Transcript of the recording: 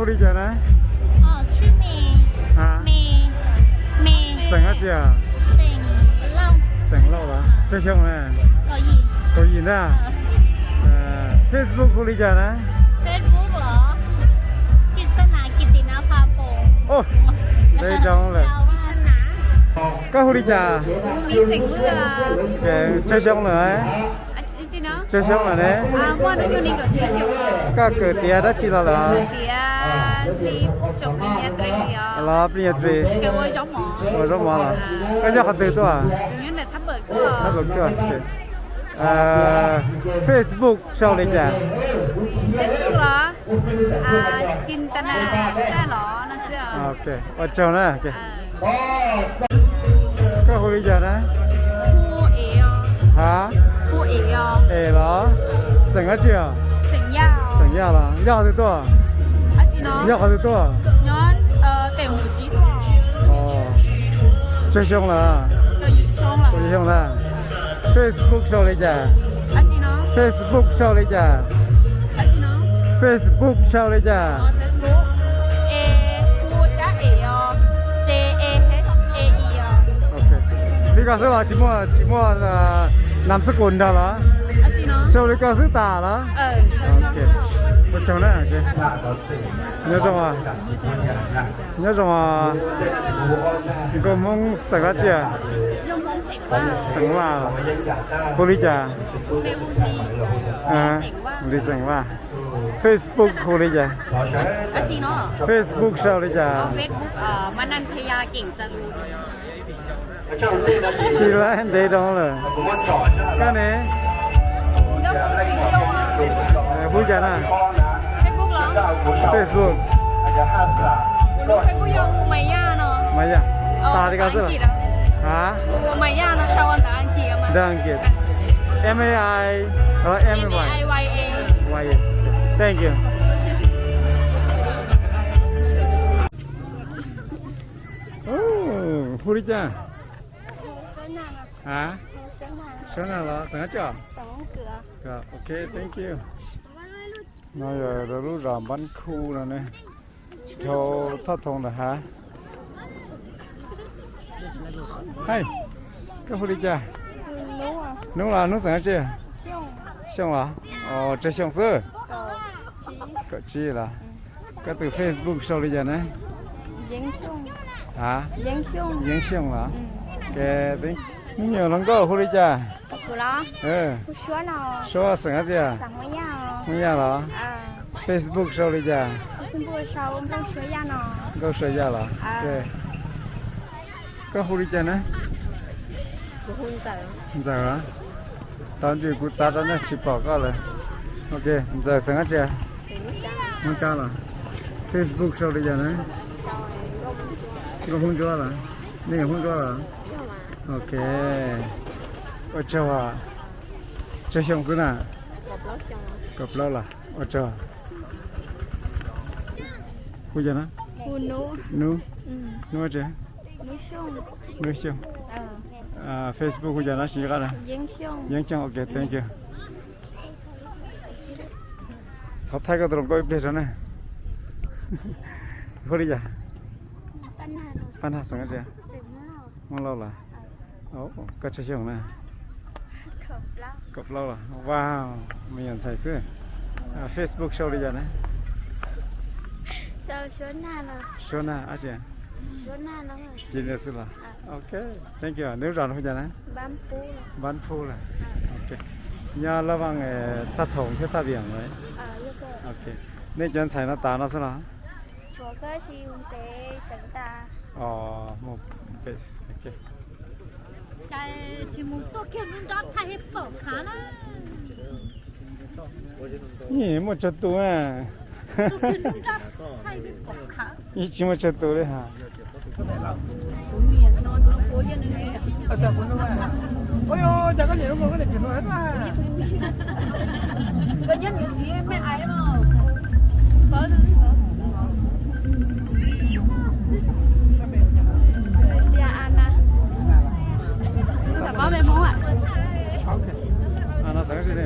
Hu li cas na? Xeem dab tsi? Xeem Lauj los? Tsawg xyoo na? Kaum yim ntag. Facebook hu li cas na? Ntev dhau lawm. Koj hu li cas? Tsawg xyoo lawm? Tsawg xyoo lawm ne? Koj kawm tiav dab tsi los lawm? Los pib nyob ris. Ua zaub mov los? Koj nyob qhov twg tuaj? Thab Pawm Cuaj. Facebook sau li cas? Ua tsaug na. Koj hu li cas na? Ha? Es los? Xeem dab tsi os? Xeem Yaj los? Yaj qhov twg tuaj? Yaj qhov twg tuaj? Tsawg xyoo lawm? Kaum yim xyoo na. Facebook sau li cas? Facebook sau li cas? Facebook sau li cas? Li ko xwb los tsis muaj, tsis muaj nam xab kus nrog los? Sau li ko xwb tas los? Ua tsaug na. Nyob zoo, nyob zoo. Nkauj Hmoob xeem dab tsi? Xeem Vaj. Hu li cas? Li xeem Vaj. Facebook hu li cas? Facebook sau li cas? Tsis laib ntev dhau lawm. Koj ne? Hu li cas na? Facebook. Maya. Tas li ko xwb los? Ha? Ntawm Askiv. M A I, M A I Y A. Thank you. Hu li cas? Ha? Suab Nag los? Xeem dab tsi? Ok, thank you. No yog lub zos Npab Khu no ne, dhau Thoj Thoo ntawm hav. Hais, koj hu li cas? Hnub los? Hnub xeem dab tsi? Xyooj los? Tsawg xyoo xwb? Kaum tsib los? Koj tus Facebook sau li cas na? Ha? Yeeb Xyooj los? Me nyuam hluas nkauj hu li cas? Suab, xeem dab tsi? Hmoob Yaj los? Facebook sau li cas? Nkauj Suab Yaj los? Koj hu li cas na? Ntxawm. Tau ntsis kuv txav rau nej tsis pom koj lawm. Ok, Ntxawm xeem dab tsi? Hmoob Tsab los? Facebook sau li cas na? Nkauj Hmoob Ntsuab los? Nej Hmoob Ntsuab los? Ok. Ua tsaug. Tsawg xyoo xwb na? Kaum plaub los? Ua tsaug. Hu cas na? Nub. Nub dab tsi? Nub Xyooj. Facebook hu cas na? Yeeb Xyooj. Ok, thank you. Thov thaij koj tus hluas nkauj ib pliag tso na. Hu li cas? Paj Nag xeem dab tsi? Hmoob Lauj los? Koj tsawg xyoo na? Kaum plaub los? Wow, me nyuam ntxhais xwb. Facebook sau li cas na? Suab Nag dab tsi? Ci li xwb los? Ok, thank you. Neb lub zos no hu cas na? Npab Phu los? Ok. Nyob Laj Vaj, Thaj Thoom thiab Thaj Viam los? Ok. Nej cov ntxhais no tas no xwb los? Muaj tsawg tus na? Yeej tsis muaj tsawg tus li ha. Xeem dab tsi ne?